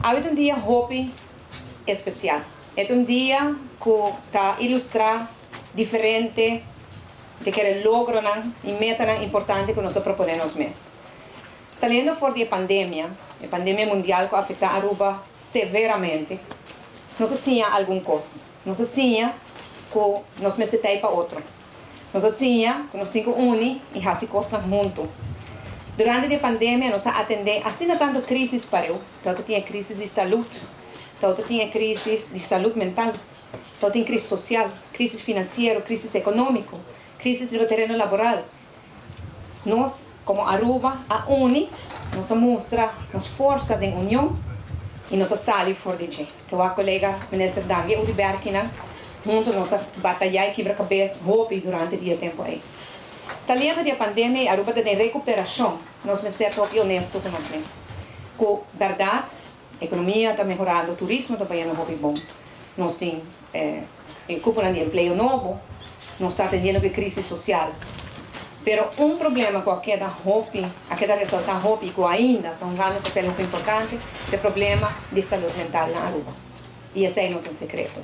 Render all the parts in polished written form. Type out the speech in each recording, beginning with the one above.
Awe ta un dia hopi especial. E ta un dia cu ta ilustra diferente di kere logronan y metanan importante cu nos a propone nos mes. Saliendo for di e pandemia, e pandemia mundial cu a afecta Aruba severamente, nos a siña algun cos. Nos a siña cu nos mester tey pa otro. Nos a siña cu nos tin cu uni y haci cosnan hunto. Durante di e pandemia nos a atende asina tanto crisis pareu, tawata tin e crisis di salud, tawata tin e crisis di salud mental, tawata tin crisis social, crisis financiero, crisis economico, crisis riba tereno laboral. Nos como Aruba a uni, nos a mustra nos forsa den union y nos a sali for di dje. Te wak colega Minister Dangui Oduber kinan hunto nos a bataya y kibra cabes hopi durante di e tempo ey. Saliendo di e pandemia y Aruba ta den recuperacion, nos mester ta hopi honesto cu nos mes. Cu berdad, economia ta mehorando, turismo ta bayendo hopi bon. Nos tin e cuponan di empleo nobo, nos ta atendiendo cu e crisis social. Pero un problema cu a keda hopi, a keda resalta hopi y cu ainda ta hungando un papel hopi importante, ta e problema di salud mental na Aruba. Y esey no ta un secreto.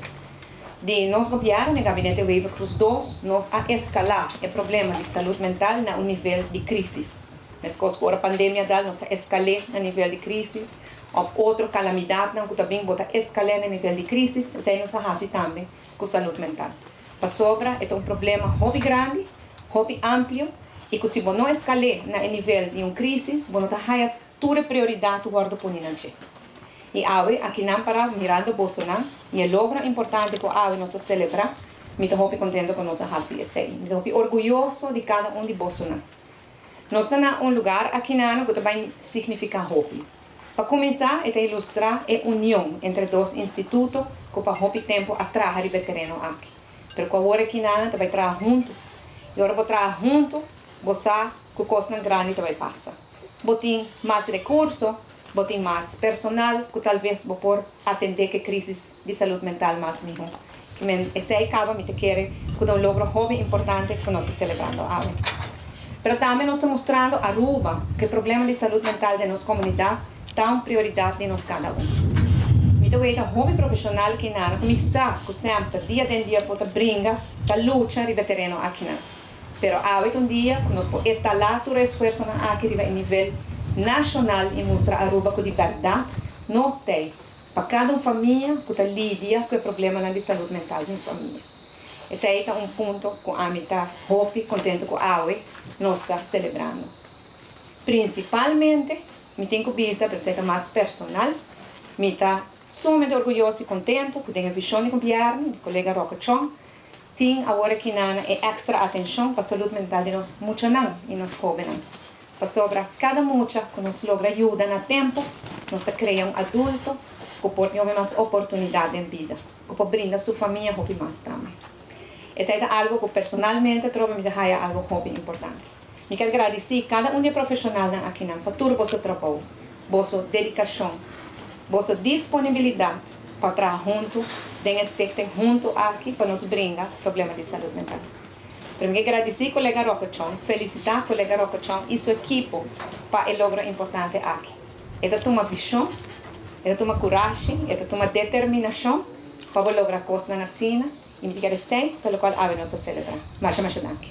Di nos gobierno, den Gabinete Wever-Croes dos, nos a escala e problema di salud mental na un nivel di crisis. Mescos cu ora pandemia dal, nos a escal'e na nivel di crisis. Of otro calamidadnan cu ta bin bo ta escal'e na nivel di crisis, esey nos a haci tambe cu salud mental. Pasobra e ta un problema hopi grandi, hopi amplio y cu si bo no escal'e na e nivel di un crisis, bo no ta haya tur e prioridad cu wordo poni na dje. Y awe akinan para mirando bosonan y e logro importante cu awe nos ta celebra, mi ta hopi contento cu nos a haci esey. Mi ta hopi orguyoso di cada un di bosonan. Nos ta na un lugar akinano ku ta bai signifiká hopi. Pa kuminsá e ta ilustrá e union entre dos instituto ku pa hopi tempu a traha riba e tereno aki, pero ku awor akinana ta bai traha huntu. I ora bo traha huntu, bo sa ku kosnan grandi ta bai pasa. Bo tin mas rekurso, bo tin mas personal ku talves bo por atendé ku e krísis di salud mental mas mihó. Men esei kaba mi ta kere ku ta un logro hopi importante ku nos ta selebrando awe. Pero tambe nos ta mustrando Aruba ku e problema di salud mental den nos komunidat ta un prioridat di nos kada un. Mi ta weta hopi profeshonal kinan ku mi sa ku semper dia den dia afó ta bringa, ta lucha riba e tereno akinan. Pero awe ta un dia ku nos por etalá tur e esfuersonan aki riba e nivel nashonal i mustra Aruba ku di bèrdat nos t'ei pa kada un famia ku ta lidia ku e problemanan di salud mental den famia. Esei ta un punto ku ami ta hopi kontentu ku awe nos ta selebrando. Prinsipalmente, mi tin ku bisa, pero esei ta mas personal, mi ta sumamente orguyoso i kontentu ku den e vishon di gobièrnu di kolega Rocco Chong tin awor akinana e èkstra atenshon pa salud mental di nos muchanan i nos hóbennan. Pasobra kada mucha ku nos logra yuda na tempu, nos ta krea un adulto ku por tin hopi mas oportunidat den bida, ku por brinda su famia hopi mas tambe. Esei ta algu ku personalmente atrobe mi ta haya algu hopi importante. Mi ker gradisí kada un di e profeshonalnan akinan pa tur boso trabou, boso dedikashon, boso disponibilidat pa traha huntu den e stichting huntu aki pa nos bringa problema di salud mental. Pero mi ke gradisí kolega Rocco Chong, felisitá kolega Rocco Chong i su ekipo pa e logro importante aki. E ta tuma vishon, e ta tuma kurashi, e ta tuma determinashon pa bo logra kosnan asina i mi ta kere esei ta lokual awe nos ta selebrá. Masha masha danki.